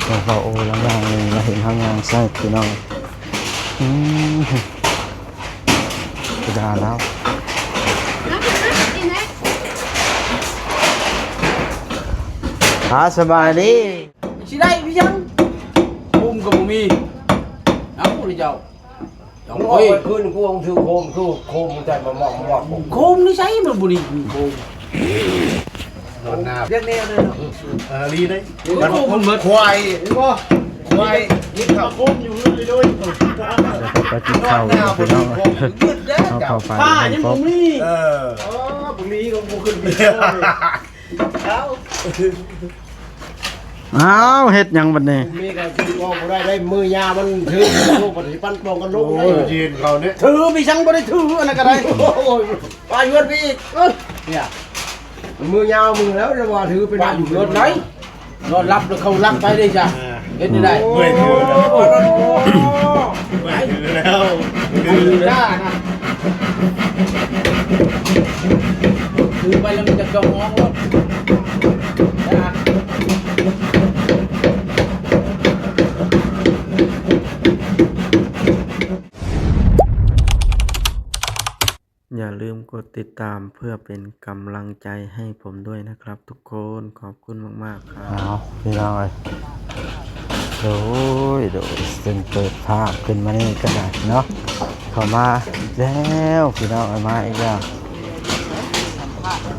ເວົ້າໂອ້ລະຍ່າງນີ້ລະເຫັນເຮົາຍ່າງໃສ່ພີ່ນ້ອງ. ອືມ ໄປດ່າລາວ. ອາ ສະບາຍດີ. ຊິໄດ້ອີຫຍັງ? ໂຄມກໍບໍ່ມີ. ເອົາ ພະເຈົ້າ. ມຶງອອກໄປຄືນ ກູເອົາຖືໂຄມ ຄືໂຄມໃສ່ມາມອກມາມອກ ໂຄມນີ້ໃສ ມັນບໍ່ໄດ້ມີໂຄມ ນອນໜາວ ເລື່ອງແນວນັ້ນເນາະ. ເອີ ລີໄດ້ ໂຄມມັນໝົດ ຄວາຍ ເຫັນບໍ່? ຄວາຍ ມີເຂົາໂຄມຢູ່ເຮືອນເລີຍ ໄປກິນເຂົ້າພີ່ນ້ອງ ເຮົາເຂົ້າໄປ ຜ້າຍັງບໍ່ມີ ເອີ ເອີ ບໍ່ມີກໍບໍ່ຂຶ້ນໄປ. ອ້າວ ເຮັດຫຍັງບັດນີ້? ມີກໍກິນບໍ່ໄດ້ ໄດ້ມື້ຍາມັນຖືກ ລູກບັດຊິປັນປ່ອງກັນລົງ ໂອ້ຍ ເຢັນເຂົາເດ້ ຖືມີສັງບໍ່ໄດ້ຖື ອັນນັ້ນກໍໄດ້ ໂອ້ຍ ວ່າຢູ່ເຮືອນໄປອີກ ເອີ ເນຍ ມື້ຍາວມື້ແລ້ວ ແລ້ວວ່າຖືເປັນ ວ່າຢູ່ເຮືອນໄດ້ ນອນຫຼັບແລ້ວເຂົາລັກໄປເດ້ຈ້ະ. ເຮັດໄດ້ ໂອ້ຍ ເມື່ອຍຖືແລ້ວ ໂອ້ຍ ເມື່ອຍຖືແລ້ວ ໄອ້ ໄອ້ ຢ່າລືມກົດຕິດຕາມເພື່ອເປັນກຳລັງໃຈໃຫ້ຜົມດ້ວຍນະຄັບທຸກຄົນ. ຂອບຄຸນມາກໆ ຄັບ. ອ້າວ ພີ່ນ້ອງເອີຍ ໂດຍ ໂດຍ ເຊິ່ງເປີດພາບຂຶ້ນມານີ້ກໍໄດ້ເນາະ ເຂົ້າມາອີກແລ້ວ ພີ່ນ້ອງເອີຍ ມາອີກແລ້ວ.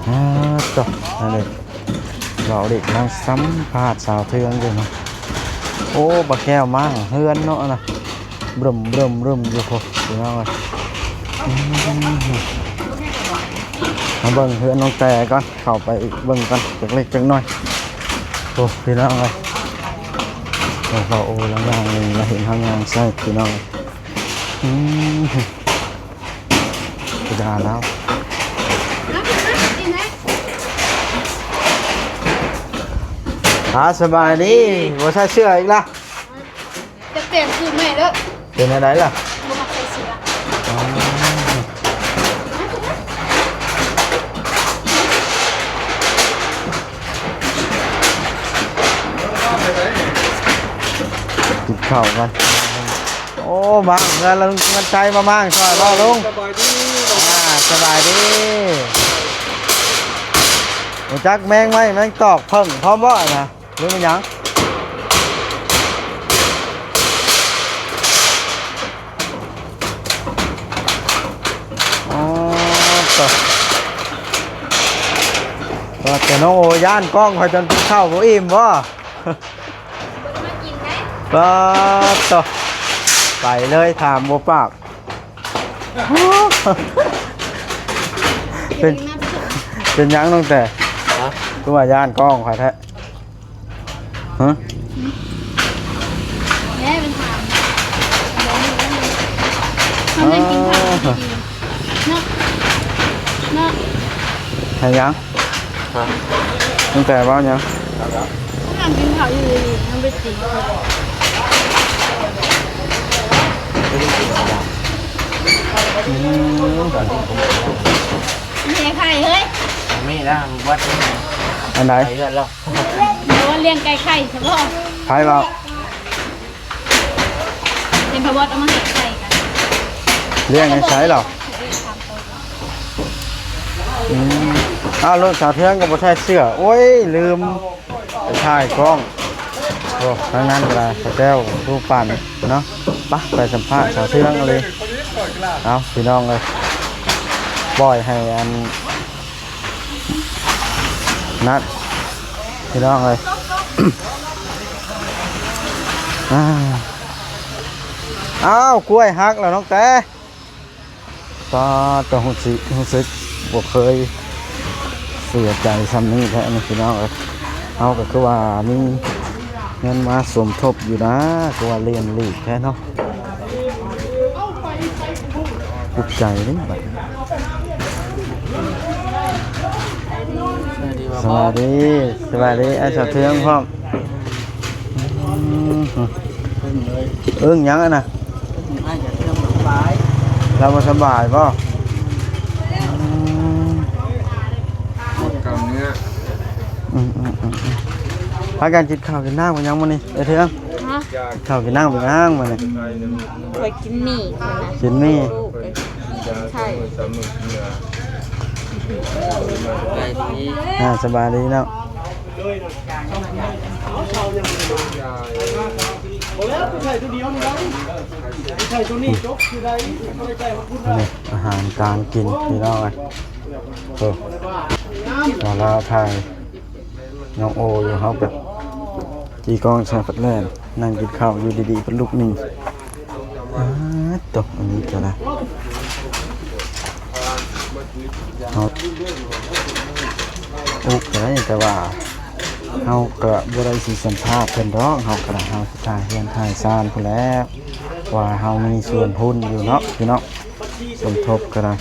ອາ ຕົວະ ອັນນີ້ ເວົ້າເດັກນາງສຳພາດສາວເທືອງຢູ່ເນາະ. ໂອ້ ບັກແກ້ວມາເຮືອນເນາະນະ ບຶມໆໆ ຢູ່ພຸ້ນ ພີ່ນ້ອງເອີຍ. ອືມ ມາເບິ່ງເຮືອນນ້ອງແຕກ່ອນ ເຂົ້າໄປເບິ່ງກ່ອນຈັກເລັກຈັກນ້ອຍ. ໂອ້ ພີ່ນ້ອງເອີຍ ໂອ້ ເວົ້າໂອ້ລະຍ່າງນີ້ລະເຫັນເຮົາຍ່າງໃສ່ ພີ່ນ້ອງ. ອືມ ໄປດ່າລາວ. ອາ ສະບາຍດີ ບໍ່ໃສ່ເສື້ອອີກລະ? ຈະປ່ຽນຊື່ໃໝ່ເດີ. ເປັນແນວໃດລະ? ບໍ່ມັກໃສ່ເສື້ອ. ອໍ ກິນເຂົ້າກັນ. ໂອ້ ມາເຮືອນລຸງເງິນໄຊ ມາມ້າງຊ່ອຍບໍ່ລຸງ? ສະບາຍດີ. ອາ ສະບາຍດີ. ຮູ້ຈັກແມງໄມ້ແມງຕອກເຜິ້ງພ້ອມບໍ່ນະ ຫຼືແມ່ນຫຍັງ? ອໍ ໂຕ ວ່າແຕ່ນ້ອງໂອຢ້ານກ້ອງຂ້ອຍຈົນກິນເຂົ້າບໍ່ອີ່ມບໍ່? ປາດໂຕ ໄປເລີຍ ຖາມບໍ່ປາກ. ເປັນ ເປັນຫຍັງນ້ອງແຕ? ຮະ? ຄືວ່າຢ້ານກ້ອງຂ້ອຍແທ້? ຮະ? ແມ່ໄປຖາມ ເຮົານັ່ງກິນເຂົ້າຢູ່ດີໆ ເນາະ ເນາະ. ໃຫ້ຫຍັງ? ຮະ? ຕັ້ງແຕ່ເວົ້າຫຍັງ? ກຳລັງກິນເຂົ້າຢູ່ດີໆ ຍັງໄປຕີ. ອືມ ມີໄອ້ໄຂ່ເຮີ້ຍ ມີແລ້ວ ບໍ່ວັດ ອັນໃດ? ໄປເຮືອນແລ້ວ ບໍ່ວ່າລ້ຽງໄກ່ໄຂ່ຊະບໍ່? ໃຜເວົ້າ? ເຫັນພໍ່ບອດເອົາມາເຮັດໄຂ່ກັນ ລ້ຽງໃນໃສລະ? ອືມ ອ້າວ ລົດສາວເທືອງກໍບໍ່ໃສ່ເສື້ອ ໂອ້ຍ ລືມໄປຖ່າຍກ້ອງ. ໂອ້ ທາງນັ້ນກໍໄດ້ ສາວແຕ້ວຜູ້ປັ່ນເນາະ. ໄປ ໄປສຳພາດສາວເທືອງເລີຍ. ເອົາ ພີ່ນ້ອງເອີຍ ປ່ອຍໃຫ້ອັນ ນັ້ນ ພີ່ນ້ອງເອີຍ ອ້າວ ກ້ວຍຫັກແລ້ວນ້ອງແຕ. ປາດ ແຕ່ຮູ້ສຶກ ຮູ້ສຶກບໍ່ເຄີຍເສຍໃຈຊ່ຳນີ້ແທ້ນີ້ ພີ່ນ້ອງເອີຍ. ເຮົາກໍຄືວ່າມີເງິນມາສົມທົບຢູ່ນະ ຄືວ່າລ້ຽງລີກແທ້ເນາະ. ອຸກໃຈເດ້ບັດ. ສະບາຍດີ ສະບາຍດີ ອ້າຍສາວເທືອງພ້ອມ. ອືມ ເອີ້ງຫຍັງຫັ້ນນະ? ອ້າຍສາວເທືອງບໍ່ສະບາຍ ລາວບໍ່ສະບາຍບໍ່? ອືມ ປວດກ້າມເນື້ອ. ອືມໆໆ. ພາກັນກິນເຂົ້າກິນນ້ຳກັນຍັງມື້ນີ້ ເອີເທື່ອງ? ຮະ? ກິນເຂົ້າກິນນ້ຳກັນຍັງມື້ນີ້? ຂ້ອຍກິນໝີ່ ກິນໝີ່ ລູກກິນໄຂ່. ອ່າ ສະບາຍດີເນາະ. ອາຫານການກິນພີ່ນ້ອງເອີຍ. ໂອ້ ລາວຖ່າຍນ້ອງໂອຢູ່ ເຮົາກໍຈີກອງໃສ່ພັດແລ່ນ ນັ່ງກິນເຂົ້າຢູ່ດີໆ ເພິ່ນລຸກໜີ. ອາ ຕົກອັນນີ້ກໍໄດ້ ເຮົາອຸກກໍໄດ້ ແຕ່ວ່າເຮົາກໍບໍ່ໄດ້ຊິສຳພາດເພິ່ນດອກ ເຮົາກໍໄດ້ ເຮົາຊິຖ່າຍເຮືອນຖ່າຍຊານພຸ້ນແຫຼະ ວ່າເຮົາມີສ່ວນຮຸ້ນຢູ່ເນາະ ພີ່ນ້ອງ ສົມທົບກໍໄດ້.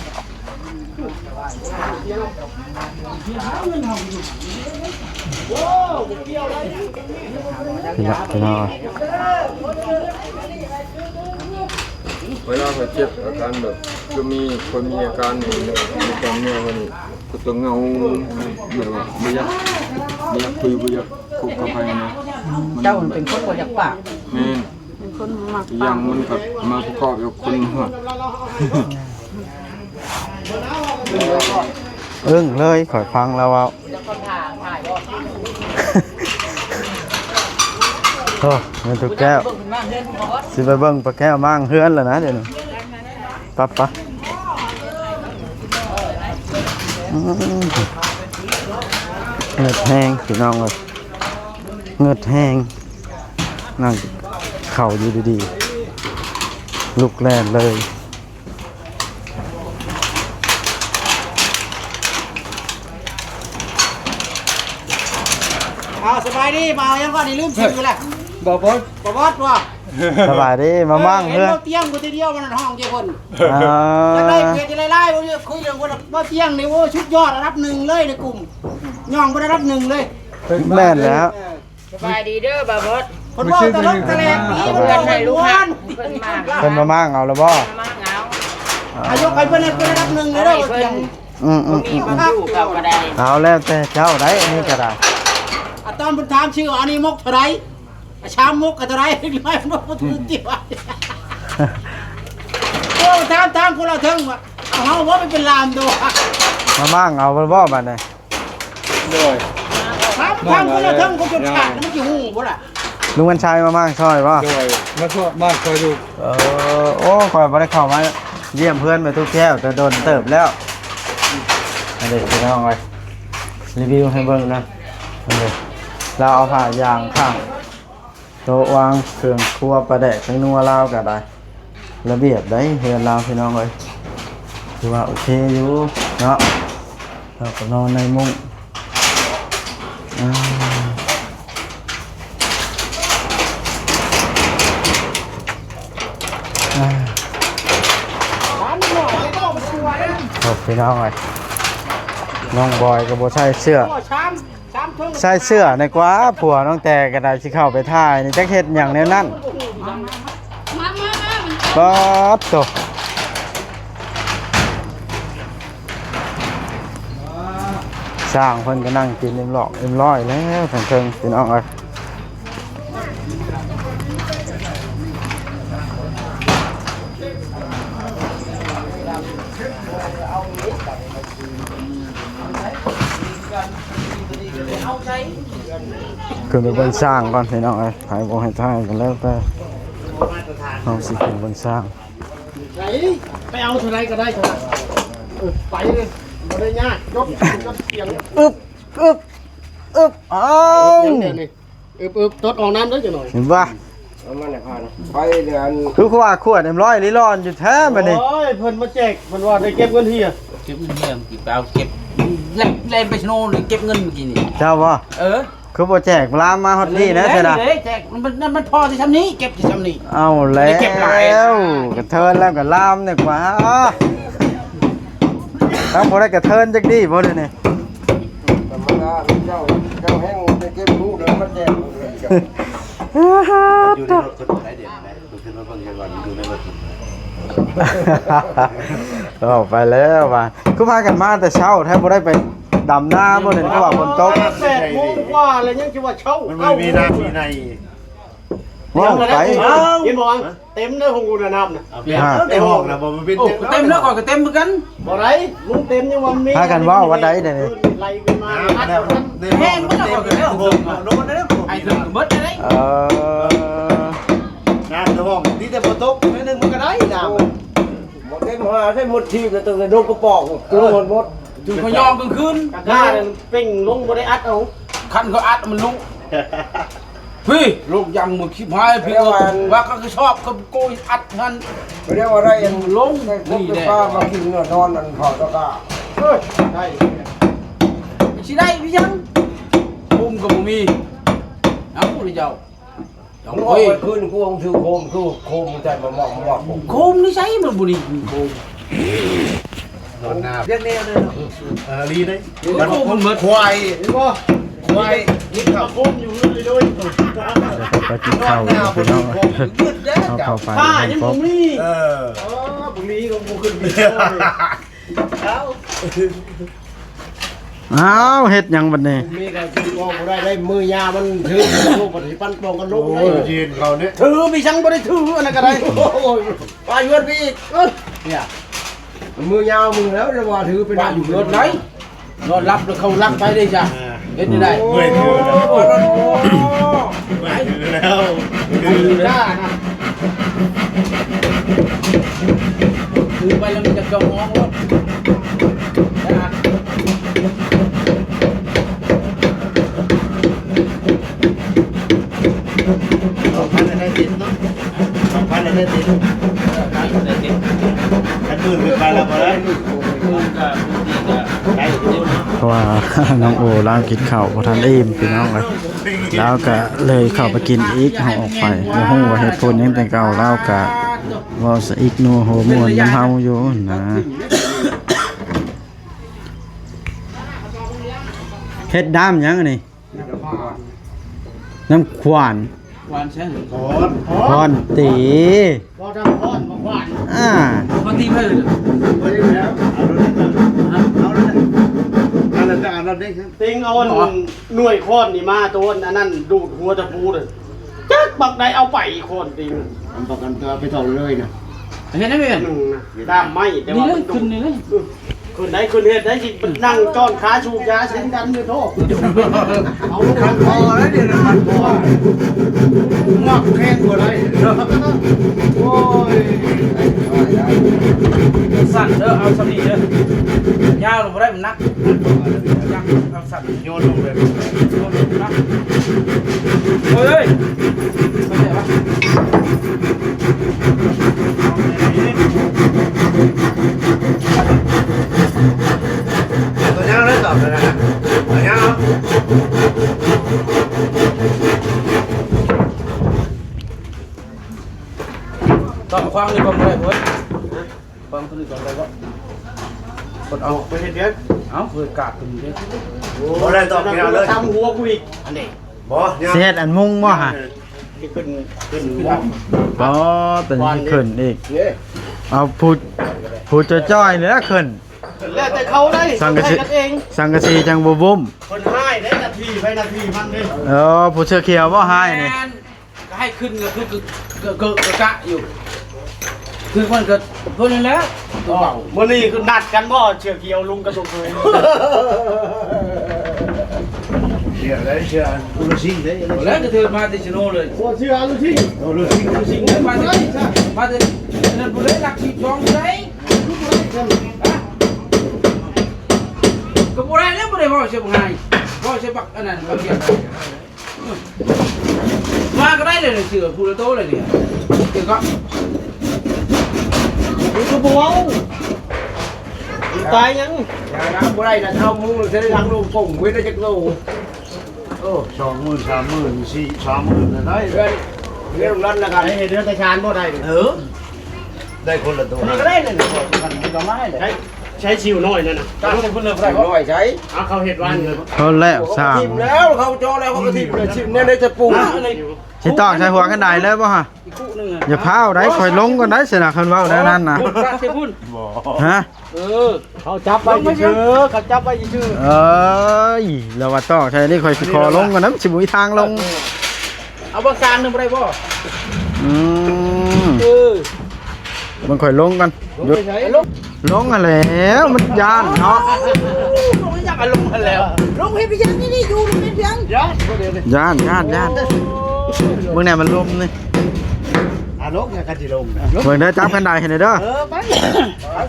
ເວລາຂ້ອຍເຈັບອາການແບບ ຄືມີຄົນມີອາການນີ້ ໃນກາມເນື້ອຂ້ອຍນີ້ ກໍຈະເຫງົາ ແບບວ່າບໍ່ຢາກ ບໍ່ຢາກຄຸຍ ບໍ່ຢາກຄຸກເຂົ້າໄປນະ. ເຈົ້າມັນເປັນຄົນບໍ່ຢາກປາກ. ແມ່ນ. ເປັນຄົນບໍ່ມັກ ອີກຢ່າງມັນກໍມາປະກອບກັບຄົນ ອຶ້ງເລີຍ ຂ້ອຍຟັງລາວເວົ້າ. ໂອ້ ແມ່ນຕູ້ແກ້ວ ຊິໄປເບິ່ງປ້າແກ້ວມ້າງເຮືອນແລ້ວນະ ດຽວນີ້ ປະ ປະ. ອືມ ເງືອດແຮງ ພີ່ນ້ອງເອີຍ ເງືອດແຮງ. ນັ່ງເຂົ້າຢູ່ດີໆ ລຸກແລ່ນເລີຍ. ອ້າວ ສະບາຍດີ ມາຫຍັງກ່ອນນີ້ ລືມຊື່ລະ ບໍ່ ບໍ່ ບໍ່ບອດວ່າ. ສະບາຍດີ ມາມ້າງເຮືອນ ເຫັນບໍ່ຕຽງຜູ້ດຽວ ມັນຫ້ອງເຈົ້າເພິ່ນ. ອ່າ ຈັກໄດ້ເຮັດຫຼາຍໆ ບໍ່ ຄຸຍເລື່ອງບໍ່ຕຽງນີ້ ໂອ້ ສຸດຍອດ ອັນດັບໜຶ່ງເລີຍໃນກຸ່ມ ຍ່ອງເປັນອັນດັບໜຶ່ງເລີຍ. ແມ່ນແລ້ວ ເອີ ສະບາຍດີເດີບ່າວບອດ. ເພິ່ນເວົ້າຕະຫຼົກຕະແຫຼກດີ ເພິ່ນໃຫ້ລູກ ເພິ່ນມາ ເພິ່ນມາມ້າງເອົາລະບໍ່? ມາມ້າງເອົາ. ອາ ຍົກໃຫ້ເພິ່ນ ເພິ່ນລະດັບໜຶ່ງເລີຍເດີ. ອືມໆ ເອົາແລ້ວແຕ່ເຈົ້າໄດ໋ ອັນນີ້ກໍໄດ້. ອາ ຕອນເພິ່ນຖາມຊື່ ອັນນີ້ມົກເທົ່າໃດ? ອາ ຊາມມົກກໍເທົ່າໃດ? ເດັກນ້ອຍມັນບໍ່ຖືກຕິວ່າ. ໂອ້ ຖາມ ຖາມຄົນລະເທິງວ່າ ເອົາ ເຮົາບໍ່ໄປເປັນລາມໂດ. ມາມ້າງເອົາບໍ່ບາດນີ້? ໂດຍ ຖາມ ຖາມຄົນລະເທິງ ຄົນຈົນຊາດມັນຊິຮູ້ບໍ່ລະ? ລຸງວັນໄຊມາມ້າງຊ່ອຍບໍ່? ໂດຍ ມາຊ່ອຍ ມ້າງຊ່ອຍຢູ່. ເອີ ໂອ້ ຂ້ອຍບໍ່ໄດ້ເຂົ້າມາຢ້ຽມເຮືອນແມ່ຕູ້ແກ້ວແຕ່ດົນເຕີບແລ້ວ. ອັນນີ້ພີ່ນ້ອງເອີຍ ຣີວິວໃຫ້ເບິ່ງນະ. ອັນນີ້ລາວເອົາຜ້າຢາງຂ້າງ ໂຕະວາງເຄື່ອງຄົວ ປາແດກ ແປ້ງນົວລາວກໍໄດ້ ລະບຽບໄດ໋ເຮືອນລາວ ພີ່ນ້ອງເອີຍ ຖືວ່າໂອເຄຢູ່ເນາະ. ເຮົາກໍນອນໃນມຸ້ງ ອາ ໂອ້ ພີ່ນ້ອງເອີຍ ນ້ອງບອຍກໍບໍ່ໃສ່ເສື້ອ. ໃສ່ເສື້ອແດ່ກວ່າ ຜົວນ້ອງແຕ່ກໍໄດ້ ຊິເຂົ້າໄປຖ່າຍນີ້ ຈັກເຮັດຫຍັງແນວນັ້ນ. ປາດໂທ້ ຊ່າງເພິ່ນກໍນັ່ງກິນເອັມລອກເອັມລອຍແລ້ວ ທາງເທິງ ພີ່ນ້ອງເອີຍ. ຂຶ້ນໄປເບິ່ງຊ່າງກ່ອນ ພີ່ນ້ອງເອີຍ ໃຜບໍ່ໃຫ້ຖ່າຍກໍແລ້ວແຕ່ ເຮົາຊິຂຶ້ນເບິ່ງຊ່າງ. ໄປ ໄປເອົາເທົ່າໃດກໍໄດ້ເທົ່ານັ້ນ ເອີ ໄປເລີຍ ບໍ່ໄດ້ຍາກ ຈົບ ຈົບສຽງ. ອຶບ ອຶບ ອຶບ ອ້າວ ອຶບ ອຶບ ຕົດອອກນ້ຳເດີຈັກໜ່ອຍ ເຫັນບໍ່? ເອົາມາໃຫ້ຜ່ານ ໄປເດີ ອັນ ຄືວ່າຂວດເອັມຮ້ອຍນີ້ຮ້ອນຢູ່ແທ້ບັດນີ້. ໂອ້ຍ ເພິ່ນມາແຈກ ເພິ່ນວ່າໄດ້ເກັບເງິນເຮຍ ເກັບເງິນເຮຍ ໄປເອົາເກັບ ແລ່ນ ແລ່ນໄປສະໂນເກັບເງິນມື້ກີ້ນີ້ ເຈົ້າບໍ່? ເອີ ຄືບໍ່ແຈກລາມມາຮອດນີ້ນະ ເອີ ຊະນະ ເອີ ແຈກ ມັນ ມັນ ມັນພໍແຕ່ຊ່ຳນີ້ ເກັບແຕ່ຊ່ຳນີ້ ເອົາແລ້ວ ໄດ້ເກັບຫຼາຍ ກະເທີນແລ້ວກະລາມດີກວ່າ ທັງບໍ່ໄດ້ກະເທີນຈັກດີບໍ່ເດນີ້. ທຳມະດາ ເຈົ້າ ເຈົ້າແຮ່ງໄດ້ເກັບຮູ້ແລ້ວມາແຈກ. ຢູ່ໃນລົດເພິ່ນໄດ້ເດ ເພິ່ນຂຶ້ນມາເບິ່ງເຫັນວ່າຢູ່ໃນລົດ. ເອົາໄປແລ້ວວ່າ ຄືພາກັນມາແຕ່ເຊົ້າແທ້ ບໍ່ໄດ້ໄປ ດຳນາບໍ່ນີ້ ເພາະວ່າຝົນຕົກ ແປດໂມງກວ່າແລ້ວຍັງຊິວ່າເຊົ້າ ມັນບໍ່ມີນ້ຳມີໃນ ເວົ້າໄປ ເຫັນບໍ່? ເຕັມເດີ ຫ້ອງອຸນນະນຳນະ ໃນຫ້ອງນະບໍ່ ມັນເປັນ ໂອ້ ເຕັມແລ້ວ ຂ້ອຍກໍເຕັມຄືກັນ ບໍ່ໄດ້ ມຶງເຕັມຍັງວ່າມີ ພາກັນເວົ້າວ່າໃດເດນີ້ ໄຫຼຂຶ້ນມາ ແຫ້ງໝົດແລ້ວ ຂ້ອຍກໍແລ້ວ ໂດນແລ້ວ ໄອ້ເຖິງໝົດໄດ້ ເອີ ນ້ຳໃນຫ້ອງ ດີແຕ່ບໍ່ຕົກໜ້ອຍໜຶ່ງ ມັນກໍໄດ້ນ້ຳ ບໍ່ເຕັມຫາໃຊ້ໝົດທີ່ ກໍຕັ້ງແຕ່ດົກກະປອກ ເອີ ໂດນໝົດ ຈົນຂ້ອຍຍອມກາງຄືນ ກະກ້າເປັ່ງລົງ ບໍ່ໄດ້ອັດເອົາ ຄັນເຂົາອັດມັນລຸ ພີ້ ໂລກຍັງມືຄີບຫາຍ ພີ້ ວ່າເຂົາຊອບ ເຂົາໂກຍອັດຫັ້ນ ບໍ່ໄດ້ວ່າໄດ້ອັນລົງ ນີ້ແຫຼະ ມາກິນນອນອັນເຂົາຕະກາ ເອີຍ ໄດ້ ຊິໄດ້ອີຫຍັງ ໂຄມກໍບໍ່ມີ ເອົາລະເຈົ້າ ເຈົ້າ ໂອ້ຍ ຄືນກູເອົາຖືໂຄມ ຄືໂຄມໃສ່ມາມອກມອກ ໂຄມນີ້ໃສ ມັນບໍ່ໄດ້ມີໂຄມ ນອນໜ້າ ວຽກແນວເດີເນາະ ເອີ ລີເດ້ ໂອ້ຍ ໂຄມມັນໝົດ ຄວາຍ ເຫັນບໍ່? ຄວາຍ ກິນເຂົ້າ ໂຄມຢູ່ເຮືອນເລີຍ ເດີ ໄປກິນເຂົ້າຢູ່ພີ່ນ້ອງ ເຮົາເຂົ້າໄປ ຜ້າຍັງບໍ່ມີ ເອີ ເອີ ບໍ່ມີກໍບໍ່ຂຶ້ນມີ ອ້າວ ອ້າວ ເຮັດຫຍັງບັດນີ້? ມີກໍກິນອອກບໍ່ໄດ້ ໄດ້ມື້ຍາມັນຖືກ ລູກບັດຊິປັນປ່ອງກັນລົງ ໂອ້ຍ ເຢັນເຂົານີ້ ຖືໄປສັງບໍ່ໄດ້ຖື ອັນນັ້ນກໍໄດ້ ໂອ້ຍ ປາຢູ່ເຮືອນພີ້ອີກ ເອີ ເນຍ ມື້ຍາວມຶງແລ້ວ ຈະວ່າຖືໄປ ປາຢູ່ເຮືອນໃດ ນອນຫຼັບແລ້ວເຂົາລັກໄປເດ້ຈ້ະ ເຮັດໄດ້ ໂອ້ຍ ເມື່ອຍຖືແລ້ວ ເມື່ອຍຖືແລ້ວ ຖືຈ້ານະ ຖືໄປແລ້ວມັນຈະເຈົ້າມອງໂລດ ສອງພັນໄດ້ຕິດເນາະ ສອງພັນໄດ້ຕິດ ໄດ້ຕິດ ຄັນໝື່ນຂຶ້ນໄປແລ້ວບໍ່ໄດ້ ເພາະວ່ານ້ອງໂອລາວກິນເຂົ້າບໍ່ທັນອີ່ມພີ່ນ້ອງເອີຍ ລາວກະເລີຍເຂົ້າໄປກິນອີກ ເຮົາອອກໄປ ບໍ່ຮູ້ວ່າເຫດຜົນຫຍັງ ແຕ່ເກົ່າລາວກະເວົ້າສະອິກນົວຫົວມ່ວນນຳເຮົາຢູ່ຫັ້ນນະ ເຮັດນ້ຳຫຍັງອັນນີ້? ນ້ຳຂວານ ຂວານໃສ? ຂອນ ຂອນຕີ ບໍ່ຕ້ອງຂອນ ບໍ່ຂວານ ອ່າ ຂອນຕີເພິ່ນ ບໍ່ໄດ້ແລ້ວ ເອົາໂລດ ເອົາໂລດ ອັນນັ້ນຈະອັນນັ້ນເດ້ ຕິງເອົາອັນໜ່ວຍຂອນນີ້ມາ ໂຕອັນນັ້ນດູດຫົວຕະປູເດີ ຈັກບັກໃດເອົາໄປຂອນຕິງ ອັນປະກັນຕົວໄປເທົ່າເລີຍນະ ເຫັນໄດ້ແມ່ນ ໜຶ່ງນະ ດ້າມໄມ້ ແຕ່ວ່າມັນດູດ ຂຶ້ນໄດ້ ຂຶ້ນເຮັດໄດ້ຊິນັ່ງຈ້ອນຂາສູບຢາເສັງກັນຢູ່ໂທ ເອົາຄັນຄໍແລ້ວເດ ຄັນຄໍ ງອກແຂງບໍ່ໄດ້ ໂອ້ຍ ສັ້ນເດີ ເອົາສ່ຳນີ້ເດີ ຍາວບໍ່ໄດ້ ມັນໜັກ ຍາວ ໂຍນລົງເລີຍ ໂຍນລົງນະ ໂອ້ຍ ເອີຍ ຕົວຍາວເລີຍ ຕອກຕົວຍາວ ຕົວຍາວ ຕອກຂວາງນີ້ກໍບໍ່ໄດ້ເວີ້ຍ. ຟັງຕົວນີ້ກ່ອນໄດ້ບໍ່? ກົດເອົາ ໄປເຮັດວຽກ ເອົ້າ ເປີດກາດຕົວນີ້ເດ້ ບໍ່ໄດ້ຕອບຍາເລີຍ ຕຳຫົວກູອີກ ອັນນີ້ ບໍ່ ຊິເຮັດອັນມຸງບໍ່ຫະ? ຂຶ້ນ ຂຶ້ນ ບໍ່ ຕົວນີ້ຂຶ້ນອີກ ເອົາຜູ້ ຜູ້ຈ່ອຍໆນີ້ແຫຼະຂຶ້ນ ແລ້ວແຕ່ເຂົາໄດ້ ສັງກະສີ ສັງກະສີຈັ່ງບໍ່ບຸ້ມ ເພິ່ນຮ້າຍເດ້ ໜ້າທີ່ໃຜໜ້າທີ່ມັນເດ້ ເອີ ຜູ້ເສື້ອຂຽວບໍ່ຮ້າຍນີ້ ກໍໃຫ້ຂຶ້ນກໍຄື ກໍ ກໍ ກໍກະຢູ່ ຄືມັນກໍເພິ່ນນັ້ນແຫຼະ ຕົວເບົາ ມື້ນີ້ຄືນັດກັນບໍ່ ເສື້ອຂຽວລຸງກັບຕົວເຄີຍ ເສື້ອໃດ ເສື້ອອຸລຸຊິງເດ້ ບໍ່ແລ້ວ ກະຖືມາແຕ່ຊະໂນເລີຍ ບໍ່ເສື້ອອຸລຸຊິງ ອຸລຸຊິງ ອຸລຸຊິງ ມາແຕ່ ມາແຕ່ນັ້ນພຸ້ນເລີຍ ຫຼັກສິບສອງໄດ໋ ກໍບໍ່ໄດ້ແລ້ວ ບໍ່ໄດ້ເວົ້າໃສ່ບັກຫາຍ ເວົ້າໃສ່ບັກອັນນັ້ນ ບັກ ມາກໍໄດ້ເລີຍ ເສື້ອຜູ້ລະໂຕເລີຍນີ້ ເອີ ກໍ ກໍບໍ່ເວົ້າ ຕາຍຍັງ ຢ່ານະ ບໍ່ໄດ້ນະ ເທົ່າໝູ່ຊິໄດ້ຫຼັງລົງປົງເວນໄດ້ຈັກໂລ ໂອ້ ສອງໝື່ນ ສາມໝື່ນ ສີ່ ສາມໝື່ນ ໄດ້ ເດືອນ ເດືອນລະ ໃຫ້ເດືອນຕາຊານບໍ່ໄດ້ ເອີ ໄດ້ຄົນລະໂຕ ນີ້ກໍໄດ້ເລີຍ ກໍມາໃຫ້ເລີຍ ໄດ້ ໃຊ້ຊິວນ້ອຍນັ້ນນະ ຕາກໃສ່ພຸ້ນເລີຍບໍ່ໄດ້ບໍ່? ນ້ອຍໃສ? ເອົາ ເຂົາເຮັດວານ ເຂົາແລ້ວສ້າງ ຖິ້ມແລ້ວ ເຂົາເຈາະແລ້ວ ເຂົາກໍຖິ້ມແລ້ວ ຊິແນວໃດຈະປູກ ຊິຕອກໃສ່ຫົວຄັນໄດເລີຍບໍ່ຮະ? ຢ່າພ້າວໄດ໋ ຂ້ອຍລົງກ່ອນໄດ໋ ຊັ້ນນະ ຄັນເວົ້າແນວນັ້ນນະ ຕາກໃສ່ພຸ້ນ ຮະ? ເອີ ເຂົາຈັບໄວ້ຊື່ໆ ເຂົາຈັບໄວ້ຊື່ໆ ເອີຍ ລາວວ່າຕອກໃສ່ນີ້ ຂ້ອຍຊິຂໍລົງກ່ອນນະ ມັນຊິບໍ່ມີທາງລົງ ເອົາເບິ່ງກາງໜຶ່ງບໍ່ໄດ້ບໍ່? ອືມ ເອີ ເບິ່ງຂ້ອຍລົງກ່ອນ ລົງໄປໃສ? ລົງ ລົງຫັ້ນແຫຼະ ມັນຢ້ານເນາະ ລົງໄປຍັງ ລົງຫັ້ນແຫຼະ ລົງເຮັດໄປຍັງ ນີ້ໆ ຢູ່ ລົງເຮັດຫຍັງ? ຢ້ານ ຢ້ານ ຢ້ານ ຢ້ານ ເບິ່ງແດ່ ມັນລົມນີ້ ອ່າ ລົງ ຄັນຊິລົງ ເບິ່ງເດີ ຈັບຄັນໄດໃຫ້ແດ່ເດີ ເອີ ໄປ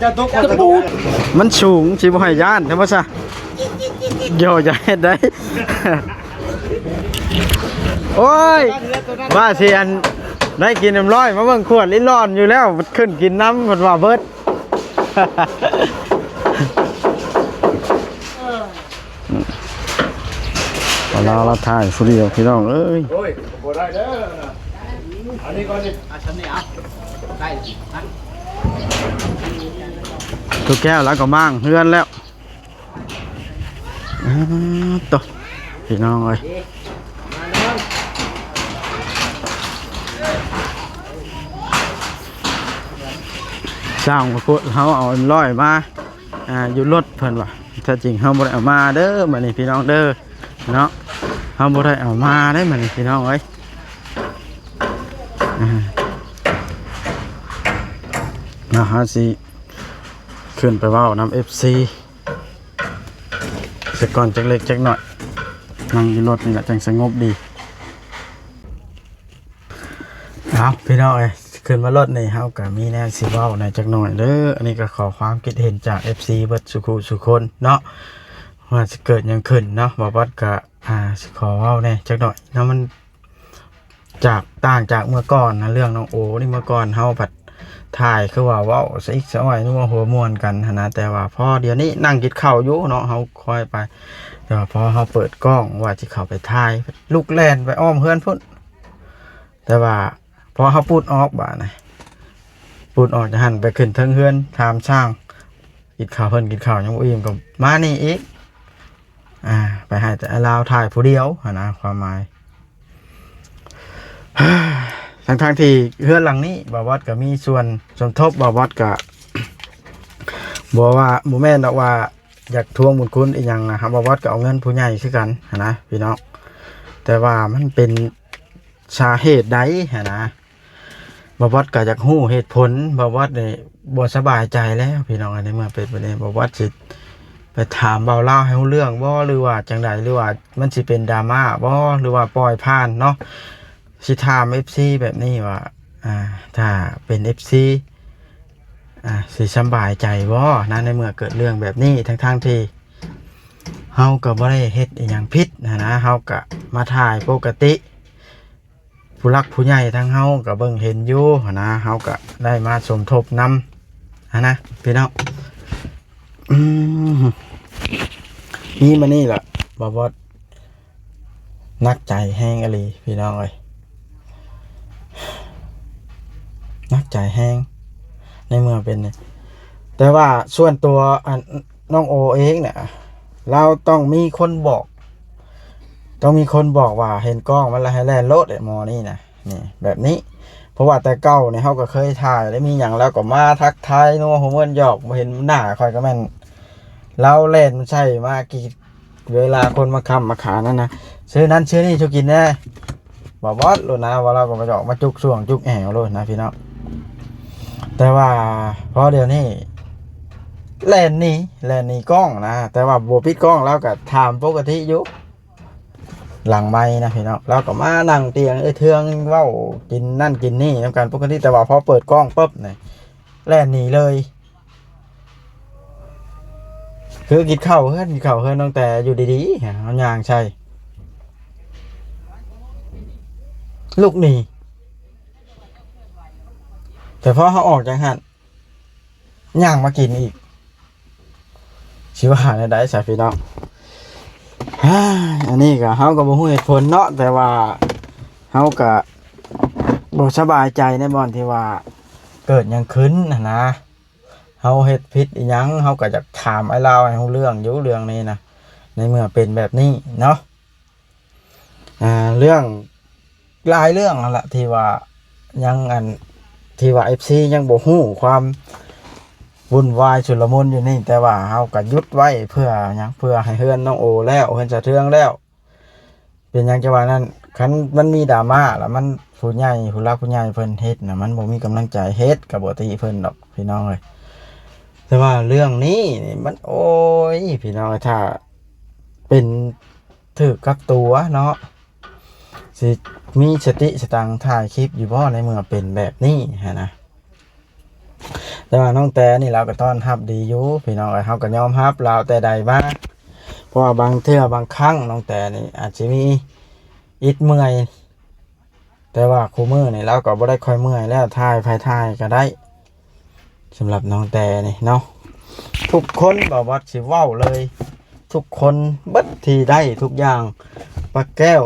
ເຈົ້າຕົກ ມັນສູງ ຊິບໍ່ໃຫ້ຢ້ານ ແທ້ບໍ່ຊະ? ໂຢ ຢ່າເຮັດໄດ໋ ໂອ້ຍ ວ່າຊິອັນ ໄດ້ກິນນ້ຳຮ້ອຍ ມາເບິ່ງຂວດລິ້ນລ້ອນຢູ່ແລ້ວ ຂຶ້ນກິນນ້ຳ ເພິ່ນວ່າເບິດ ເວລາລາວຖ່າຍຜູ້ດຽວ ພີ່ນ້ອງເອີຍ ໂອ້ຍ ບໍ່ໄດ້ເດີນະ ອັນນີ້ກ່ອນນີ້ ອ່ະ ຊຳນີ້ເອົາ ໄດ້ ຕູ້ແກ້ວລາວກໍມ້າງເຮືອນແລ້ວ ອາ ໂຕ ພີ່ນ້ອງເອີຍ ຊ່າງມາໂຄດ ເຮົາເອົາເອັມຮ້ອຍມາ ອ່າ ຢູ່ລົດເພິ່ນວ່າ ແທ້ຈິງເຮົາບໍ່ໄດ້ເອົາມາເດີ ມື້ນີ້ພີ່ນ້ອງເດີ ເນາະ ເຮົາບໍ່ໄດ້ເອົາມາເດ້ມື້ນີ້ພີ່ນ້ອງເອີຍ ອ່າ ເນາະ ເຮົາຊິຂຶ້ນໄປເວົ້ານຳເອັຟຊີ ສະກ່ອນຈັກເລັກຈັກໜ້ອຍ ນັ່ງຢູ່ລົດນີ້ລະຈັ່ງສະຫງົບດີ. ເອົາ ພີ່ນ້ອງເອີຍ ຂຶ້ນມາລົດນີ້ ເຮົາກະມີແນວຊິເວົ້າແດ່ຈັກໜ້ອຍເດີ ອັນນີ້ກະຂໍຄວາມຄິດເຫັນຈາກເອັຟຊີເບິດສູ່ຄູ່ສູ່ຄົນເນາະ ວ່າຊິເກີດຫຍັງຂຶ້ນເນາະ ບ່າວບອດກະ ອ່າ ຊິຂໍເວົ້າແດ່ຈັກໜ້ອຍເນາະ ມັນ ຈາກ ຕ່າງຈາກເມື່ອກ່ອນນະ ເລື່ອງນ້ອງໂອນີ້ ເມື່ອກ່ອນເຮົາພັດຖ່າຍຄືວ່າເວົ້າສະອິກສະອ້ອຍ ນົວຫົວມ່ວນກັນຫັ້ນນະ ແຕ່ວ່າພໍດຽວນີ້ນັ່ງກິນເຂົ້າຢູ່ເນາະ ເຮົາຄ່ອຍໄປ ແຕ່ວ່າພໍເຮົາເປີດກ້ອງວ່າຊິເຂົ້າໄປຖ່າຍ ລຸກແລ່ນໄປອ້ອມເຮືອນພຸ້ນ ແຕ່ວ່າພໍເຮົາປຸດອອກບາດນະ ປຸດອອກຈາກຫັ້ນໄປຂຶ້ນເທິງເຮືອນຖາມຊ່າງ ກິນເຂົ້າ ເພິ່ນກິນເຂົ້າຍັງບໍ່ອີ່ມກໍມານີ້ອີກ ອ່າ ໄປໃຫ້ແຕ່ລາວຖ່າຍຜູ້ດຽວຫັ້ນນະ ຄວາມໝາຍ ທັງໆທີ່ເຮືອນຫຼັງນີ້ບ່າວບອດກໍມີສ່ວນສົມທົບ ບ່າວບອດກໍບໍ່ວ່າ ບໍ່ແມ່ນດອກວ່າຢາກທວງບຸນຄຸນອີ່ຫຍັງນະ ບ່າວບອດກໍເອົາເງິນຜູ້ໃຫຍ່ຄືກັນຫັ້ນນະພີ່ນ້ອງ ແຕ່ວ່າມັນເປັນສາເຫດໃດຫັ້ນນະ ບ່າວບອດກໍຢາກຮູ້ເຫດຜົນ ບ່າວບອດນີ້ບໍ່ສະບາຍໃຈແລ້ວພີ່ນ້ອງ ໃນເມື່ອເປັນແບບນີ້ ບ່າວບອດຊິໄປຖາມບ່າວລາວໃຫ້ຮູ້ເລື່ອງບໍ່ ຫຼືວ່າຈັ່ງໃດ ຫຼືວ່າມັນຊິເປັນດຣາມາບໍ່ ຫຼືວ່າປ່ອຍຜ່ານເນາະ ຊິຖາມເອັຟຊີແບບນີ້ວ່າ ອ່າ ຖ້າເປັນເອັຟຊີ ອ່າ ຊິສະບາຍໃຈບໍ່ນະ ໃນເມື່ອເກີດເລື່ອງແບບນີ້ ທັງໆທີ່ເຮົາກໍບໍ່ໄດ້ເຮັດອີ່ຫຍັງຜິດຫັ້ນນະ ເຮົາກໍມາຖ່າຍປົກກະຕິ ຜູ້ຫຼັກຜູ້ໃຫຍ່ທາງເຮົາກໍເບິ່ງເຫັນຢູ່ຫັ້ນນະ ເຮົາກໍໄດ້ມາສົມທົບນຳຫັ້ນນະພີ່ນ້ອງ ອືມ ມີມານີ້ລະ ບ່າວບອດ ໜັກໃຈແຮງອີ່ຫຼີພີ່ນ້ອງເອີຍ ໜັກໃຈແຮງ ໃນເມື່ອເປັນນີ້ ແຕ່ວ່າສ່ວນຕົວ ອັນ ນ້ອງໂອເອງນະ ລາວຕ້ອງມີຄົນບອກ ຕ້ອງມີຄົນບອກວ່າເຫັນກ້ອງມັນລະໃຫ້ແລ່ນໂລດ ໄອ້ໝໍນີ້ນະ ນີ້ ແບບນີ້ ເພາະວ່າແຕ່ເກົ່ານີ້ເຮົາກໍເຄີຍຖ່າຍ ແລ້ວມີຫຍັງລາວກໍມາທັກທາຍ ນົວຫົວມ່ວນ ຢອກ ບໍ່ເຫັນໜ້າຂ້ອຍກໍແມ່ນ ລາວແລ່ນໃສ່ມາກີດ ເວລາຄົນມາຄ້ຳມາຂາຍນັ້ນນະ ຊື້ນັ້ນຊື້ນີ້ສູ່ກິນແດ່ ບໍ່ບອດໂລດນະ ວ່າລາວກໍມາຈອກມາຈຸກຊ່ວງຈຸກແອວໂລດນະພີ່ນ້ອງ ແຕ່ວ່າພໍດຽວນີ້ແລ່ນໜີ ແລ່ນໜີກ້ອງນະ ແຕ່ວ່າບໍ່ປິດກ້ອງ ລາວກໍຖາມປົກກະຕິຢູ່ ຫຼັງໄມນະພີ່ນ້ອງ ລາວກໍມານັ່ງຕຽງເອື້ອຍເທືອງ ເວົ້າກິນນັ້ນກິນນີ້ນຳກັນປົກກະຕິ ແຕ່ວ່າພໍເປີດກ້ອງປຶບນີ້ ແລ່ນໜີເລີຍ ຄືກິນເຂົ້າເຮືອນ ກິນເຂົ້າເຮືອນຕັ້ງແຕ່ຢູ່ດີໆ ເຮົາຍ່າງໃສ່ ລຸກໜີ ແຕ່ພໍເຮົາອອກຈາກຫັ້ນ ຍ່າງມາກິນອີກ ຊິວ່າແນວໃດຊະພີ່ນ້ອງ? ອັນນີ້ກໍເຮົາກໍບໍ່ຮູ້ເຫດຜົນເນາະ ແຕ່ວ່າເຮົາກໍບໍ່ສະບາຍໃຈໃນບ່ອນທີ່ວ່າເກີດຫຍັງຂຶ້ນຫັ້ນນະ. ເຮົາເຮັດຜິດອີ່ຫຍັງ ເຮົາກໍຢາກຖາມອ້າຍລາວໃຫ້ຮູ້ເລື່ອງຢູ່ ເລື່ອງນີ້ນະ ໃນເມື່ອເປັນແບບນີ້ເນາະ. ອ່າ ເລື່ອງ ຫຼາຍເລື່ອງຫັ້ນລະ ທີ່ວ່າຍັງ ອັນ ທີ່ວ່າເອັຟຊີຍັງບໍ່ຮູ້ຄວາມວຸ່ນວາຍຊຸນລະມຸນຢູ່ນີ້ ແຕ່ວ່າເຮົາກໍຢຸດໄວ້ເພື່ອຫຍັງ? ເພື່ອໃຫ້ເຮືອນນ້ອງໂອແລ້ວ ເຮືອນສາວເທືອງແລ້ວ. ເປັນຫຍັງຈັ່ງວ່ານັ້ນ? ຄັນມັນມີດຣາມາລະ ມັນ ຜູ້ໃຫຍ່ ຜູ້ຫຼັກຜູ້ໃຫຍ່ເພິ່ນເຮັດນະ ມັນບໍ່ມີກຳລັງໃຈເຮັດ ກໍບໍ່ຕິເພິ່ນດອກພີ່ນ້ອງເອີຍ. ແຕ່ວ່າເລື່ອງນີ້ນີ້ມັນ ໂອ້ຍ ພີ່ນ້ອງເອີຍ ຖ້າເປັນ ຖືກກັກຕົວເນາະ ຊິມີສະຕິສະຕັງຖ່າຍຄລິບຢູ່ບໍ່ ໃນເມື່ອເປັນແບບນີ້ຫັ້ນນະ? ແຕ່ວ່ານ້ອງແຕນີ້ລາວກໍຕ້ອນຮັບດີຢູ່ພີ່ນ້ອງເອີຍ ເຮົາກໍຍອມຮັບລາວແຕ່ໃດມາ ເພາະວ່າບາງເທື່ອບາງຄັ້ງນ້ອງແຕນີ້ອາດຊິມີອິດເມື່ອຍ ແຕ່ວ່າຄູ່ມື້ນີ້ລາວກໍບໍ່ໄດ້ຄ່ອຍເມື່ອຍແລ້ວ ຖ່າຍໃຜຖ່າຍກໍໄດ້. ສຳລັບນ້ອງແຕນີ້ເນາະ ທຸກຄົນ ບ່າວບອດຊິເວົ້າເລີຍ ທຸກຄົນເບິດທີ່ໄດ້ທຸກຢ່າງ ປ້າແກ້ວ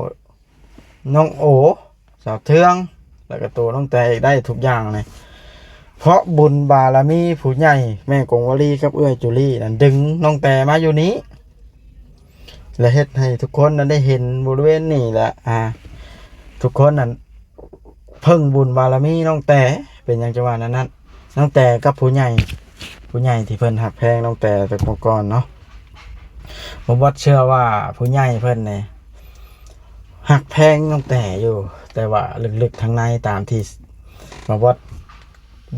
ນ້ອງໂອ ສາວເທືອງ ແລ້ວກໍໂຕນ້ອງແຕອີກ ໄດ້ທຸກຢ່າງນີ້ ເພາະບຸນບາລະມີຜູ້ໃຫຍ່ ແມ່ກົງວາລີກັບເອື້ອຍຈູລີນັ້ນ ດຶງນ້ອງແຕມາຢູ່ນີ້ ແລະ ເຮັດໃຫ້ທຸກຄົນນັ້ນໄດ້ເຫັນບໍລິເວນນີ້ແຫຼະ ອ່າ ທຸກຄົນນັ້ນເພິ່ງບຸນບາລະມີນ້ອງແຕ. ເປັນຫຍັງຈັ່ງວ່າແນວນັ້ນ? ນ້ອງແຕກັບຜູ້ໃຫຍ່ ຜູ້ໃຫຍ່ທີ່ເພິ່ນຮັກແພງນ້ອງແຕແຕ່ກ່ອນເນາະ ບ່າວບອດເຊື່ອວ່າຜູ້ໃຫຍ່ເພິ່ນນີ້ຮັກແພງນ້ອງແຕຢູ່ ແຕ່ວ່າເລິກໆທາງໃນ ຕາມທີ່ບ່າວບອດ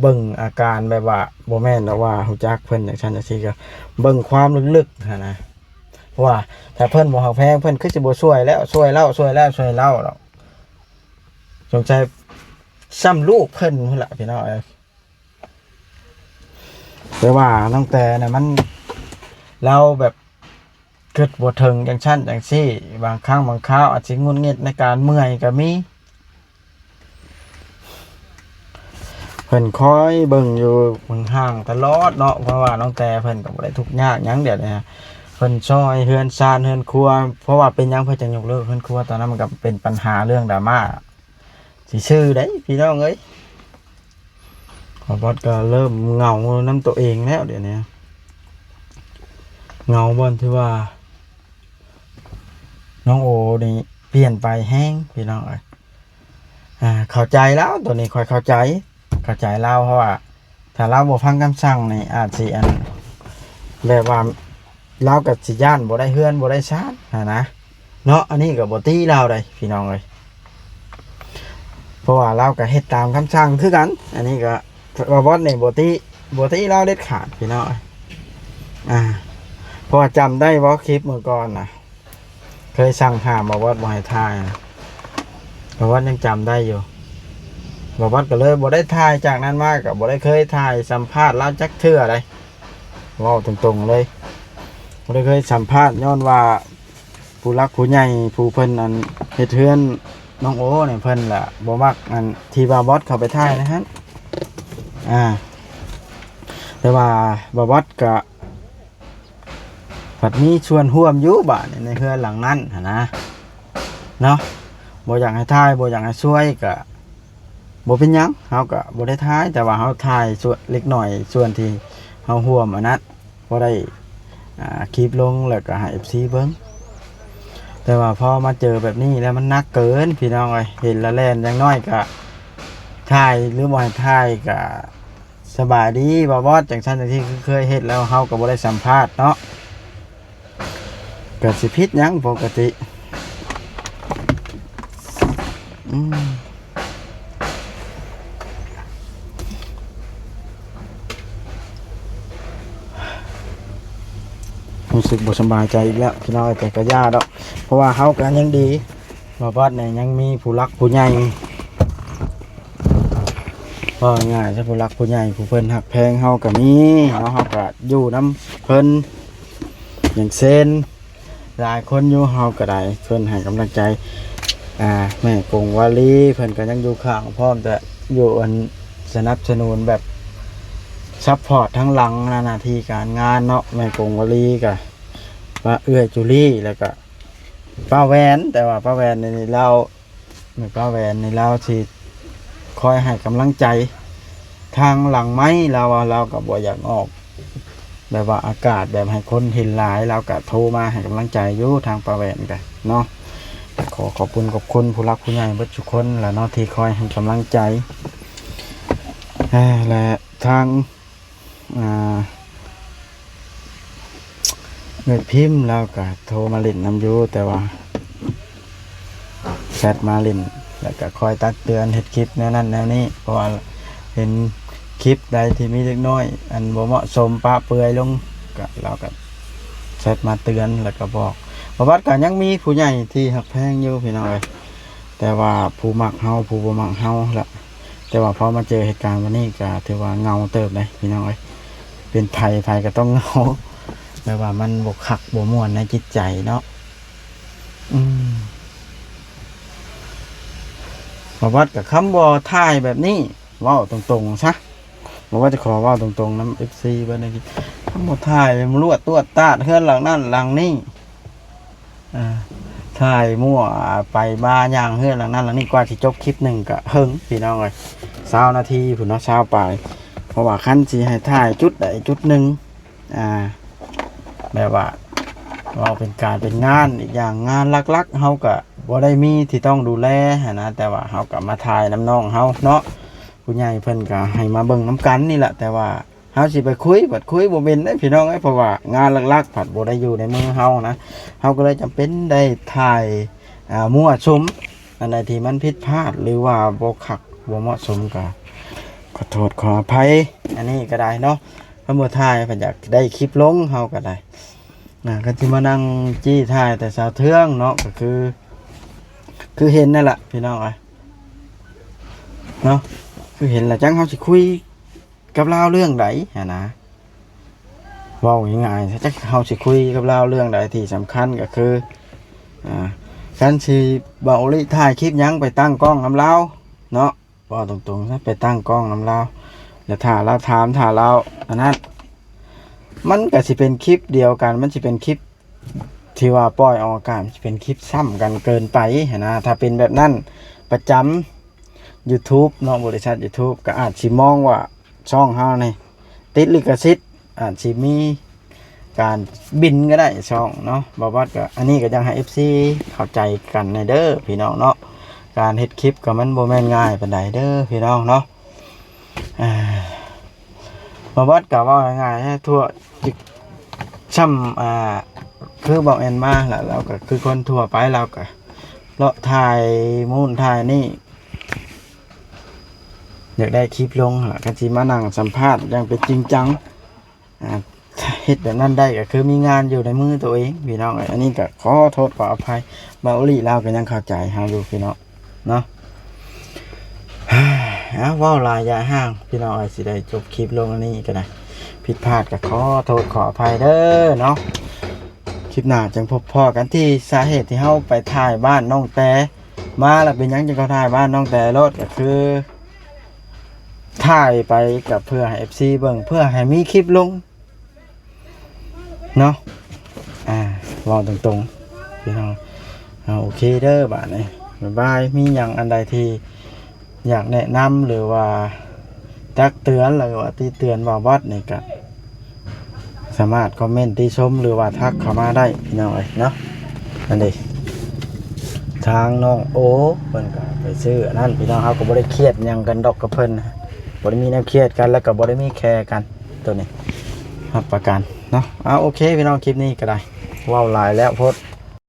ເບິ່ງອາການ ແບບວ່າບໍ່ແມ່ນດອກວ່າຮູ້ຈັກເພິ່ນຈັ່ງຊັ້ນຈັ່ງຊີ້ ກໍເບິ່ງຄວາມເລິກໆຫັ້ນນະ ເພາະວ່າຖ້າເພິ່ນບໍ່ຮັກແພງ ເພິ່ນຄືຊິບໍ່ຊ່ວຍແລ້ວ ຊ່ວຍເລົ່າ ຊ່ວຍແລ້ວ ຊ່ວຍເລົ່າດອກ. ສົງໄສຊ້ຳລູກເພິ່ນພຸ້ນລະພີ່ນ້ອງເອີຍ. ແຕ່ວ່ານ້ອງແຕນະ ມັນ ລາວແບບຄິດບໍ່ເຖິງຈັ່ງຊັ້ນຈັ່ງຊີ້ ບາງຄັ້ງບາງຄາວອາດຊິຫງຸດຫງິດໃນການເມື່ອຍກໍມີ. ເພິ່ນຄອຍເບິ່ງຢູ່ເບື້ອງຫ່າງຕະຫຼອດເນາະ ເພາະວ່ານ້ອງແຕເພິ່ນກໍບໍ່ໄດ້ທຸກຍາກຫຍັງ ດຽວນີ້ເພິ່ນຊ່ອຍເຮືອນຊານເຮືອນຄົວ. ເພາະວ່າເປັນຫຍັງເພິ່ນຈຶ່ງຍົກເລີກເຮືອນຄົວ? ຕອນນັ້ນມັນກໍເປັນບັນຫາເລື່ອງດຣາມາ ຊິຊື່ໃດ໋ພີ່ນ້ອງເອີຍ. ບ່າວບອດກໍເລີ່ມເຫງົານຳຕົວເອງແລ້ວດຽວນີ້ ເຫງົາບ່ອນທີ່ວ່ານ້ອງໂອນີ້ປ່ຽນໄປແຮງພີ່ນ້ອງເອີຍ. ອ່າ ເຂົ້າໃຈລາວ ໂຕນີ້ຂ້ອຍເຂົ້າໃຈ ເຂົ້າໃຈລາວ ເພາະວ່າຖ້າລາວບໍ່ຟັງຄຳສັ່ງນີ້ ອາດຊິ ອັນ ແບບວ່າ ລາວກໍຊິຢ້ານບໍ່ໄດ້ເຮືອນບໍ່ໄດ້ຊານຫັ້ນນະເນາະ. ອັນນີ້ກໍບໍ່ຕິລາວໃດ໋ພີ່ນ້ອງເອີຍ ເພາະວ່າລາວກໍເຮັດຕາມຄຳສັ່ງຄືກັນ. ອັນນີ້ກໍ ບ່າວບອດນີ້ບໍ່ຕິ ບໍ່ຕິລາວເດັດຂາດພີ່ນ້ອງເອີຍ. ອ່າ ເພາະວ່າຈຳໄດ້ບໍ່ ຄລິບມື້ກ່ອນນະ ເຄີຍສັ່ງຫ້າມບ່າວບອດບໍ່ໃຫ້ຖ່າຍນະ ບ່າວບອດຍັງຈຳໄດ້ຢູ່. ບ່າວບອດກໍເລີຍບໍ່ໄດ້ຖ່າຍ ຈາກນັ້ນມາກໍບໍ່ໄດ້ເຄີຍຖ່າຍສຳພາດລາວຈັກເທື່ອໃດ໋ ເວົ້າຕົງໆເລີຍ ບໍ່ໄດ້ເຄີຍສຳພາດ ຍ້ອນວ່າຜູ້ຫຼັກຜູ້ໃຫຍ່ ຜູ້ເພິ່ນ ອັນ ເຮັດເຮືອນນ້ອງໂອນີ້ ເພິ່ນລະບໍ່ມັກ ອັນ ທີ່ບ່າວບອດເຂົ້າໄປຖ່າຍໃນຫັ້ນ. ອ່າ ແຕ່ວ່າບ່າວບອດກໍ ພັດມີສ່ວນຮ່ວມຢູ່ບາດນີ້ ໃນເຮືອນຫຼັງນັ້ນຫັ້ນນະເນາະ. ບໍ່ຢາກໃຫ້ຖ່າຍ ບໍ່ຢາກໃຫ້ຊ່ວຍກະບໍ່ເປັນຫຍັງ ເຮົາກະບໍ່ໄດ້ຖ່າຍ ແຕ່ວ່າເຮົາຖ່າຍສ່ວນເລັກນ້ອຍ ສ່ວນທີ່ເຮົາຮ່ວມອັນນັ້ນ ພໍໄດ້ ອ່າ ຄລິບລົງ ແລ້ວກະໃຫ້ເອັຟຊີເບິ່ງ. ແຕ່ວ່າພໍມາເຈີແບບນີ້ແລ້ວມັນໜັກເກີນພີ່ນ້ອງເອີຍ ເຫັນລະແລ່ນ. ຢ່າງໜ້ອຍກະຖ່າຍ ຫຼືບໍ່ໃຫ້ຖ່າຍກະ ສະບາຍດີບ່າວບອດ ຈັ່ງຊັ້ນຈັ່ງຊີ້ ຄືເຄີຍເຮັດແລ້ວ ເຮົາກໍບໍ່ໄດ້ສຳພາດເນາະ ກໍຊິຜິດຫຍັງ ປົກກະຕິ. ອືມ ຮູ້ສຶກບໍ່ສະບາຍໃຈອີກແລ້ວພີ່ນ້ອງ ແຕ່ກໍຢ່າດອກ ເພາະວ່າເຮົາກໍຍັງດີ ບ່າວບອດນີ້ຍັງມີຜູ້ຫຼັກຜູ້ໃຫຍ່ ເວົ້າງ່າຍໆຊະ ຜູ້ຫຼັກຜູ້ໃຫຍ່ ຜູ້ເພິ່ນຮັກແພງເຮົາກໍມີເນາະ ເຮົາກໍຢູ່ນຳເພິ່ນ ຢ່າງເຊັ່ນ ຫຼາຍຄົນຢູ່ ເຮົາກໍໄດ້ ເພິ່ນໃຫ້ກຳລັງໃຈ ອ່າ ແມ່ກົງວາລີ ເພິ່ນກໍຍັງຢູ່ຂ້າງພ້ອມ ແຕ່ຢູ່ ອັນ ສະໜັບສະໜູນແບບ ຊັບພອດທາງຫຼັງ ໜ້າທີ່ການງານເນາະ ແມ່ກົງວາລີກໍ ປ້າເອື້ອຍຈູລີ ແລ້ວກໍ ປ້າແຫວນ ແຕ່ວ່າປ້າແຫວນນີ້ລາວ ແມ່ປ້າແຫວນນີ້ລາວຊິຄອຍໃຫ້ກຳລັງໃຈ ທາງຫຼັງໄມລາວວ່າລາວກໍບໍ່ຢາກອອກ ແບບວ່າອາກາດແບບໃຫ້ຄົນເຫັນຫຼາຍ ລາວກໍໂທມາໃຫ້ກຳລັງໃຈຢູ່ ທາງປ້າແຫວນກໍເນາະ. ຂໍຂອບຄຸນຂອບຄຸນຜູ້ຫຼັກຜູ້ໃຫຍ່ເບິດທຸກຄົນລະເນາະ ທີ່ຄອຍໃຫ້ກຳລັງໃຈ ແລະ ທາງ ອ່າ ເອື້ອຍພິມລາວກະໂທມາຫຼິ້ນນຳຢູ່ ແຕ່ວ່າແຊັດມາຫຼິ້ນ ແລ້ວກະຄອຍຕັກເຕືອນເຮັດຄລິບແນວນັ້ນແນວນີ້ ເພາະວ່າເຫັນຄລິບໃດທີ່ມີເດັກນ້ອຍອັນບໍ່ເໝາະສົມປະເປືອຍລົງ ກະ ລາວກະແຊັດມາເຕືອນ ແລ້ວກະບອກ. ປະຫວັດກະຍັງມີຜູ້ໃຫຍ່ທີ່ຮັກແພງຢູ່ພີ່ນ້ອງເອີຍ ແຕ່ວ່າຜູ້ມັກເຮົາ ຜູ້ບໍ່ມັກເຮົາລະ ແຕ່ວ່າພໍມາເຈີເຫດການແບບນີ້ກໍຖືວ່າເຫງົາເຕີບເດ້ພີ່ນ້ອງເອີຍ ເປັນໃຜໃຜກໍຕ້ອງເຫງົາ ແບບວ່າມັນບໍ່ຄັກບໍ່ມ່ວນໃນຈິດໃຈເນາະ. ອືມ ປະຫວັດກໍຄຳບໍ່ຖ່າຍແບບນີ້ ເວົ້າຕົງໆຊະ ບໍ່ວ່າຈະຂໍເວົ້າຕົງໆນຳເອັຟຊີເບິດ ຄຳບໍ່ຖ່າຍມາລວດຕວດຕາດເຮືອນຫຼັງນັ້ນຫຼັງນີ້ ອ່າ ຖ່າຍມົ້ວໄປມາຍ່າງເຮືອນຫຼັງນັ້ນຫຼັງນີ້ ກວ່າຊິຈົບຄລິບໜຶ່ງກະເຫິງພີ່ນ້ອງເອີຍ ຊາວນາທີພຸ້ນເນາະ ຊາວປາຍ ເພາະວ່າຄັນຊິໃຫ້ຖ່າຍຈຸດໃດຈຸດໜຶ່ງ ອ່າ ແບບວ່າເວົ້າເປັນການເປັນງານ ອີກຢ່າງງານຫຼັກໆເຮົາກະບໍ່ໄດ້ມີທີ່ຕ້ອງດູແລຫັ້ນນະ ແຕ່ວ່າເຮົາກະມາຖ່າຍນຳນ້ອງເຮົາເນາະ ຜູ້ໃຫຍ່ເພິ່ນກະໃຫ້ມາເບິ່ງນຳກັນນີ້ແຫຼະ ແຕ່ວ່າ ເຮົາຊິໄປຄຸຍ ບັດຄຸຍບໍ່ເປັນເດ້ພີ່ນ້ອງເອີຍ ເພາະວ່າງານຫຼັກໆພັດບໍ່ໄດ້ຢູ່ໃນມືເຮົານະ ເຮົາກໍເລີຍຈຳເປັນໄດ້ຖ່າຍ ອ່າ ມົ້ວສຸມ ອັນໃດທີ່ມັນຜິດພາດ ຫຼືວ່າບໍ່ຄັກບໍ່ເໝາະສົມກໍຂໍໂທດຂໍອະໄພ ອັນນີ້ກໍໄດ້ເນາະ ຄັນບໍ່ຖ່າຍ ເພິ່ນຢາກໄດ້ຄລິບລົງ ເຮົາກໍໄດ້ ອ່າ ຄັນຊິມານັ່ງຈີ້ຖ່າຍແຕ່ສາວເທືອງເນາະ ກໍຄື ຄືເຫັນນັ້ນລະພີ່ນ້ອງເອີຍເນາະ ຄືເຫັນລະ ຈັກເຮົາຊິຄຸຍ ກັບລາວເລື່ອງໃດຫັ້ນນະ ເວົ້າງ່າຍໆ ຈັກເຮົາຊິຄຸຍກັບລາວເລື່ອງໃດ ທີ່ສຳຄັນກໍຄື ອ່າ ຄັນຊິບ່າວໂອລິຖ່າຍຄລິບຫຍັງ ໄປຕັ້ງກ້ອງນຳລາວເນາະ ເວົ້າຕົງໆຊະ ໄປຕັ້ງກ້ອງນຳລາວ ແລ້ວຖ້າລາວຖາມ ຖ້າລາວອັນນັ້ນ ມັນກໍຊິເປັນຄລິບດຽວກັນ ມັນຊິເປັນຄລິບ ທີ່ວ່າປ່ອຍອອກອາກາດ ມັນຊິເປັນຄລິບຊ້ຳກັນເກີນໄປຫັ້ນນະ ຖ້າເປັນແບບນັ້ນປະຈຳ ຢູທູບເນາະ ບໍລິສັດຢູທູບກໍອາດຊິມອງວ່າຊ່ອງເຮົານີ້ຕິດລິຂະສິດ ອາດຊິມີການບິນກໍໄດ້ຊ່ອງເນາະ ບໍ່ວ່າກໍ ອັນນີ້ກໍຢາກໃຫ້ເອັຟຊີເຂົ້າໃຈກັນແດ່ເດີພີ່ນ້ອງເນາະ ການເຮັດຄລິບກໍມັນບໍ່ແມ່ນງ່າຍປານໃດເດີພີ່ນ້ອງເນາະ. ອ່າ ມາວັດກະເວົ້າງ່າຍໆ ທົ່ວ ຊຳ ອ່າ ຄືເວົ້າແອນມາລະ ລາວກະຄືຄົນທົ່ວໄປ ລາວກະເລາະຖ່າຍນູ້ນຖ່າຍນີ້ ຢາກໄດ້ຄລິບລົງລະ ຄັນຊິມານັ່ງສຳພາດຢ່າງເປັນຈິງຈັງ ອ່າ ເຮັດແບບນັ້ນໄດ້ກະຄືມີງານຢູ່ໃນມືໂຕເອງພີ່ນ້ອງເອີຍ. ອັນນີ້ກະຂໍໂທດຂໍອະໄພ ເບົາອີ່ຫຼີລາວກະຍັງເຂົ້າໃຈເຮົາຢູ່ພີ່ນ້ອງເນາະ. ເອົາ ເວົ້າຫຼາຍຢ່າຫ້າງພີ່ນ້ອງເອີຍ ຊິໄດ້ຈົບຄລິບລົງອັນນີ້ກະໄດ້ ຜິດພາດກະຂໍໂທດຂໍອະໄພເດີເນາະ. ຄລິບໜ້າຈຶ່ງພົບພໍ້ກັນ ທີ່ສາເຫດທີ່ເຮົາໄປຖ່າຍບ້ານນ້ອງແຕມາລະ ເປັນຫຍັງຈຶ່ງເຂົ້າຖ່າຍບ້ານນ້ອງແຕໂລດ ກະຄືຖ່າຍໄປກະເພື່ອໃຫ້ເອັຟຊີເບິ່ງ ເພື່ອໃຫ້ມີຄລິບລົງ ເນາະ ອ່າ ເວົ້າຕົງໆ ພີ່ນ້ອງ. ເອົາ ໂອເຄເດີ ບາດນີ້ ບາຍບາຍ. ມີຫຍັງອັນໃດທີ່ຢາກແນະນຳ ຫຼືວ່າຕັກເຕືອນ ຫຼືວ່າຕິເຕືອນບ່າວບອດນີ້ກະ ສາມາດຄອມເມັນຕິຊົມ ຫຼືວ່າທັກເຂົ້າມາໄດ້ພີ່ນ້ອງເອີຍເນາະ. ອັນນີ້ ທາງນ້ອງໂອ ເພິ່ນກະໄປຊື້ອັນນັ້ນ ພີ່ນ້ອງ ເຮົາກະບໍ່ໄດ້ຄຽດຫຍັງກັນດອກກັບເພິ່ນ ບໍ່ໄດ້ມີແນວຄຽດກັນ ແລ້ວກະບໍ່ໄດ້ມີແຄກັນ ໂຕນີ້ຮັບປະກັນເນາະ. ເອົາ ໂອເຄພີ່ນ້ອງ ຄລິບນີ້ກະໄດ້ ເວົ້າຫຼາຍແລ້ວໂພດ